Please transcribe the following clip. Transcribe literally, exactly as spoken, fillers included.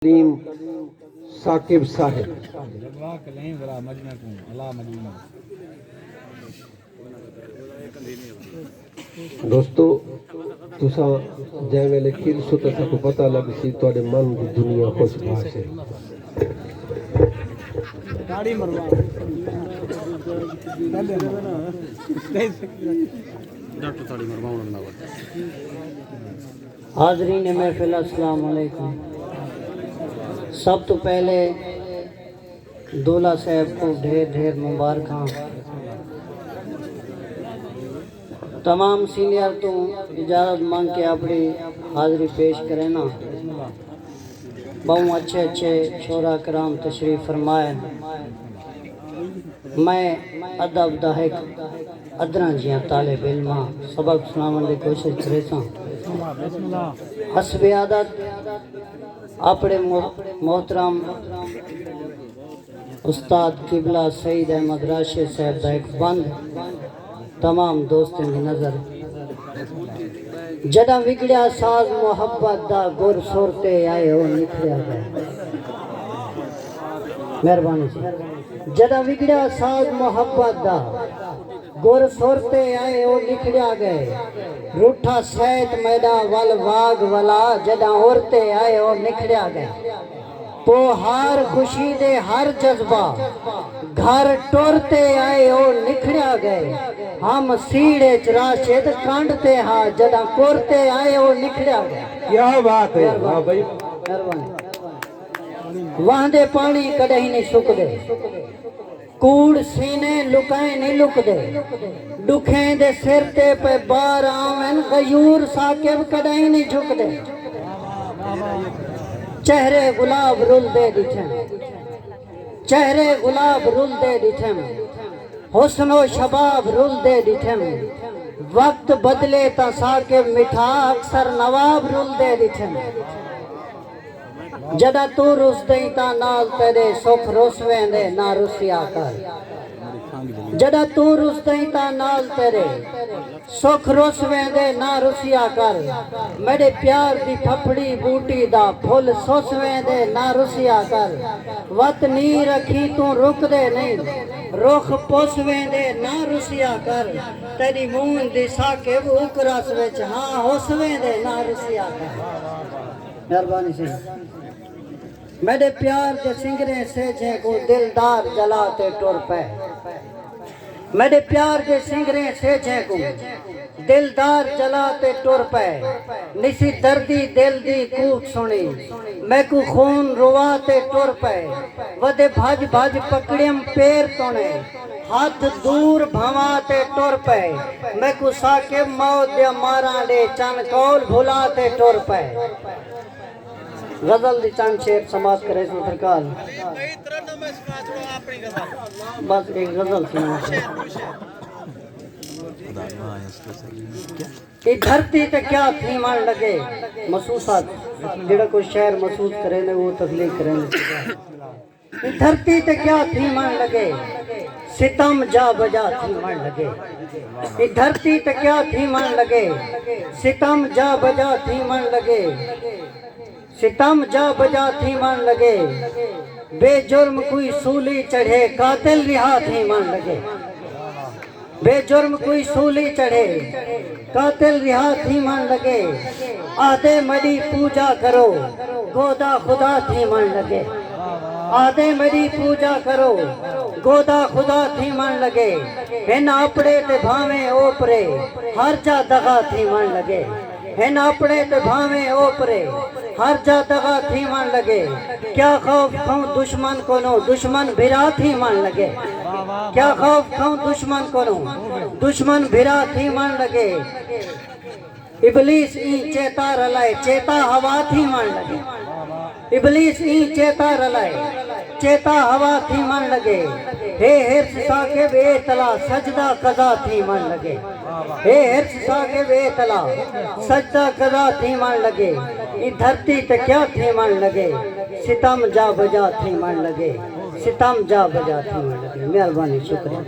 کلیم ثاقب صاحب۔ دوستو، تساں جیں ویلے کھلسو تاں ساکوں پتہ لڳسی تہاݙے من دی دنیا خوش باش ہے۔ حاضرین محفل، السلام علیکم۔ سب توں پہلے دولا صاحب کوں ڈھیر ڈھیر مبارکاں۔ تمام سینئر توں اجازت منگ کے اپݨی حاضری پیش کرینداں۔ ٻہوں اچھے اچھے شعراء کرام تشریف فرما ہن۔ میں ادب دا ہک ادنا جیہاں طالب علم ہاں، سبق سݨاوݨ دی کوشش کریساں۔ حسب عادت اپݨے محترم استاد قبلہ سعید احمد راشد صاحب دا ہک بند تمام دوستیں دی نظر۔ جݙاں وڳڑیا ساز محبت دا، گر سر تے آئے او نکھڑیا ڳئے۔ مہربانی سئیں۔ جݙاں وڳڑیا ساز محبت دا، گر سر تے آئے او نکھڑیا ڳئے۔ روٹھا سیت میݙا ول واڳ ولا، جݙاں ار تے آئے او نکھڑیا ڳئے۔ پوہار خوشی دے ہر جذبہ، گھر ٹر تے آئے او نکھڑیا ڳئے۔ ہم سیڑھ اچ راشد کنڈ تے ہا، جݙاں کر تے آئے او نکھڑیا ڳئے۔ کیا بات ہے، واہ بھائی۔ مہربانی۔ واہندے پاݨی کݙاہیں نی سکدے، کوڑ سینے لکائیں نی لکدے۔ ݙکھیں دے سر تے پئے بار آون، غیور ثاقب کݙاہیں نی جھکدے۔ چہرے گلاب رلدے ݙٹھم، چہرے گلاب رلدے ݙٹھم، حسن و شباب رلدے ݙٹھم۔ وقت بدلے تاں ثاقب مٹھا، اکثر نواب رلدے ݙٹھم۔ جݙاں توں رسدئیں تاں نال تیݙے سکھ رس ویندے، نہ رسیا کر۔ جݙاں توں رسدئیں تاں نال تیݙے سکھ رس ویندے، نہ رسیا کر۔ میݙے پیار دی پھپھڑی ٻوٹی دا پھل سس ویندے، نہ رسیا کر۔ وت نیر اکھیں توں رکدے نئیں، رخ پس ویندے، نہ رسیا کر۔ تیݙی مونجھ دی ثاقب اک رس وچ ہاں ہس ویندے، نہ رسیا کر۔ مہربانی سئیں۔ میݙے پیار دے سنگریں سیجھیں کوں دلدار جلا تے ٹر پئے۔ میݙے پیار دے سنگریں سیجھیں کوں دلدار جلا تے ٹر پئے۔ نسی دردی دل دی کوت سݨی، میکوں خون روا تے ٹر پئے۔ ودے بھڄ بھڄ پکڑیم پیر توݨے، ہتھ دور بھنوا تے ٹر پئے۔ میکوں ثاقب موت دیاں ماراں ݙے چن قول بھلا تے ٹر پئے۔ غزل دی چند شعر سماعت کریساں سرکار۔ بس ایک غزل سناؤ۔ اے دھرتی تے کیا تھیوݨ لڳے۔ محسوسات، جیڑھا کوئی شعر محسوس کریندے، او تخلیق کریندے۔ اے دھرتی تے کیا تھیوݨ لڳے، ستم جا بجا تھیوݨ لڳے۔ اے دھرتی تے کیا تھیوݨ لڳے، ستم جا بجا تھیوݨ لڳے۔ ستم جا بجا تھیوݨ لڳے۔ بے جرم کوئی سولی چڑھے، قاتل رہا تھیوݨ لڳے۔ بے جرم کوئی سولی چڑھے، قاتل رہا تھیوݨ لڳے۔ آہدے میݙی پوجا کرو، گودا خدا تھیوݨ لڳے۔ آہدے میݙی پوجا کرو، گودا خدا تھیوݨ لڳے۔ ہن اپݨے تے بھانویں اوپرے، ہر جا دغا تھیوݨ لڳے۔ ہن اپݨے تے بھانویں اوپرے، ہر جا دغا تھیوݨ لڳے۔ کیا خوف کھوں دشمن کنوں، دشمن بھرا تھیوݨ لڳے۔ کیا خوف کھوں دشمن کنوں، دشمن بھرا تھیوݨ لڳے۔ ابلیس ایں چیتا رلائے، چیتا ہوا تھیوݨ لڳے۔ ابلیس ایں چیتا رلائے، چیتا ہوا تھیوݨ لڳے۔ ہے حرص ثاقب اے تلا، سجدہ قضا تھیوݨ لڳے۔ ہے حرص ثاقب اے تلا، سجدہ قضا تھیوݨ لڳے۔ ایں دھرتی تے کیا تھیوݨ لڳے، ستم جا بجا تھیوݨ لڳے۔ ستم جا بجا تھیوݨ لڳے۔ مہربانی، شکریہ۔